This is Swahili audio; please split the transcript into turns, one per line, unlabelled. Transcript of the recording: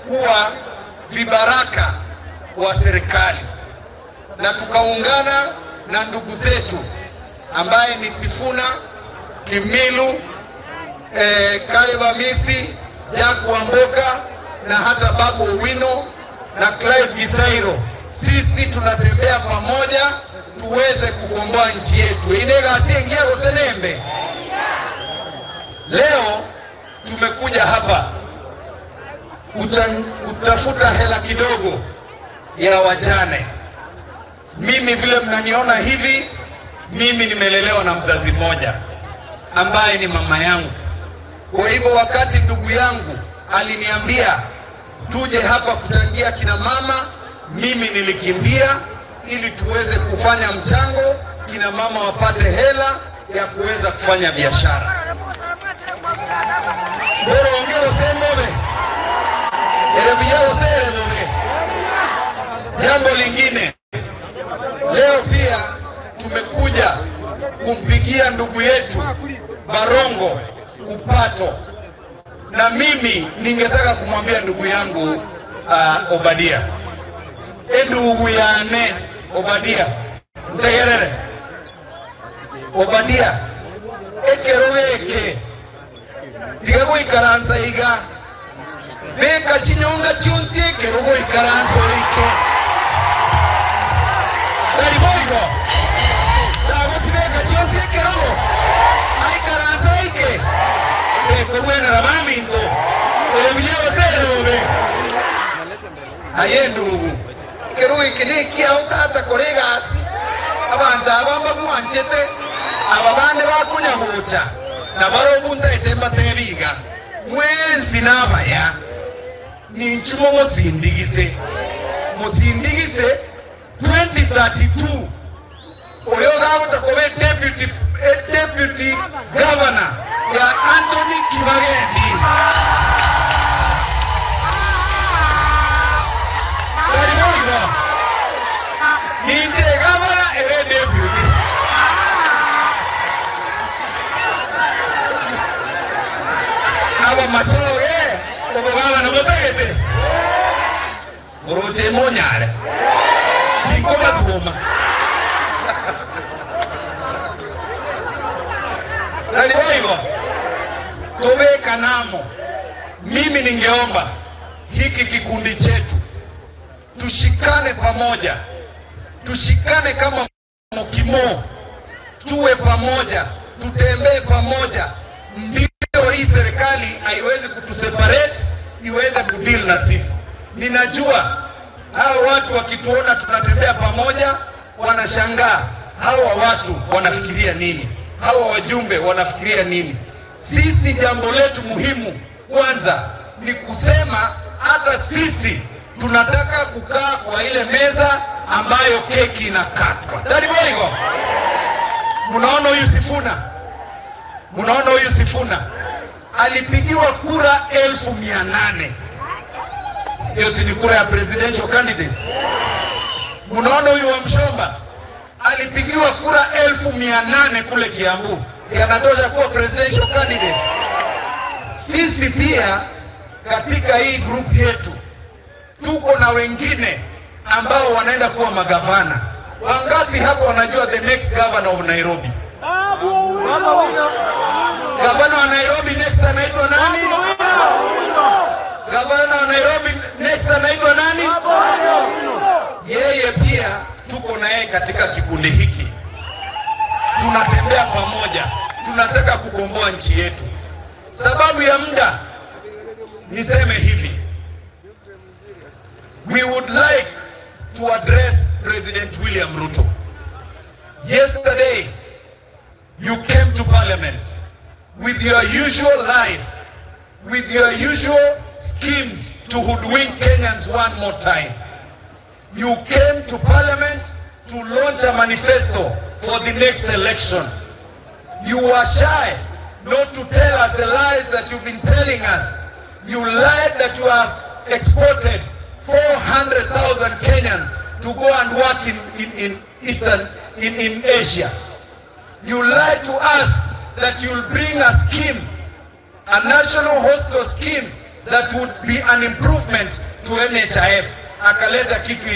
kuwa vibaraka wa serikali, na tukaungana na ndugu zetu ambaye ni Sifuna, Kimilu, Caleb Amisi, Jack Wamboka na hata Babu Owino na Clive Gisairo. Sisi tunatembea pamoja tuweze kukomboa nchi yetu. Inega gosenembe. Leo tumekuja hapa kutafuta hela kidogo ya wajane. Mimi vile mnaniona hivi, mimi nimelelewa na mzazi mmoja ambaye ni mama yangu. Kwa hivyo wakati ndugu yangu aliniambia tuje hapa kuchangia kina mama, mimi nilikimbia ili tuweze kufanya mchango, kina mama wapate hela ya kuweza kufanya biashara. Jambo lingine, leo pia tumekuja kumpigia ndugu yetu Barongo upato. Na mimi ningetaka kumwambia ndugu yangu Obadia, ndugu yane Obadia ntegerere Obadia ekeroweke tiga ikaransa iga beka chinyonga chionsi ekerogo ikaransa ike kariboigo tagotibeka chionsi ekerogo aikaransa ike ekobwena rabaminto erebiyeoserobe aye ndugu ekerogo iki nekiao tata koregasi abantu abamba mwanchete aba bande bakunyahucha na barobunta etemba tebiga mwenzi nabaya ninchumo musindigise musindigise 2032 oyo gagocha kobe deputy governor ya Anthony Kibagendi. Karibu ninche governor ere deputy. Aba machoge obogaba nobotegete oroche monyare nikobatuma naliboigo tobeka namo. Mimi ningeomba hiki kikundi chetu tushikane pamoja, tushikane kama mokimo, tuwe pamoja, tutembee pamoja. Ndio hii serikali haiwezi kutuseparate, iweze kudeal na sisi. Ninajua hawa watu wakituona tunatembea pamoja wanashangaa, hawa watu wanafikiria nini? Hawa wajumbe wanafikiria nini? Sisi jambo letu muhimu kwanza ni kusema hata sisi tunataka kukaa kwa ile meza ambayo keki inakatwa. Tariboigo. Munaona huyu Sifuna? Munaona huyu Sifuna alipigiwa kura 800,000. Hiyo si ni kura ya presidential candidate? Munaona huyu wa Mshomba alipigiwa kura 800,000 kule Kiambu, si anatosha kuwa presidential candidate? Sisi pia katika hii group yetu tuko na wengine ambao wanaenda kuwa magavana. Wangapi hapo wanajua the next governor of Nairobi? Gavana wa Nairobi next anaitwa nani? Gavana wa Nairobi next anaitwa nani? Yeye pia tuko na yeye katika kikundi hiki. Tunatembea pamoja, tunataka kukomboa nchi yetu. Sababu ya muda niseme hivi, we would like to address President William Ruto. Yesterday you came to parliament with your usual lies, with your usual schemes to hoodwink Kenyans one more time. You came to parliament to launch a manifesto for the next election. You were shy not to tell us the lies that you've been telling us. You lied that you have exported 400,000 Kenyans to go and work in Asia. You lied to us that you'll bring a scheme, a national hostel scheme that would be an improvement to NHIF. Akaleta kitu.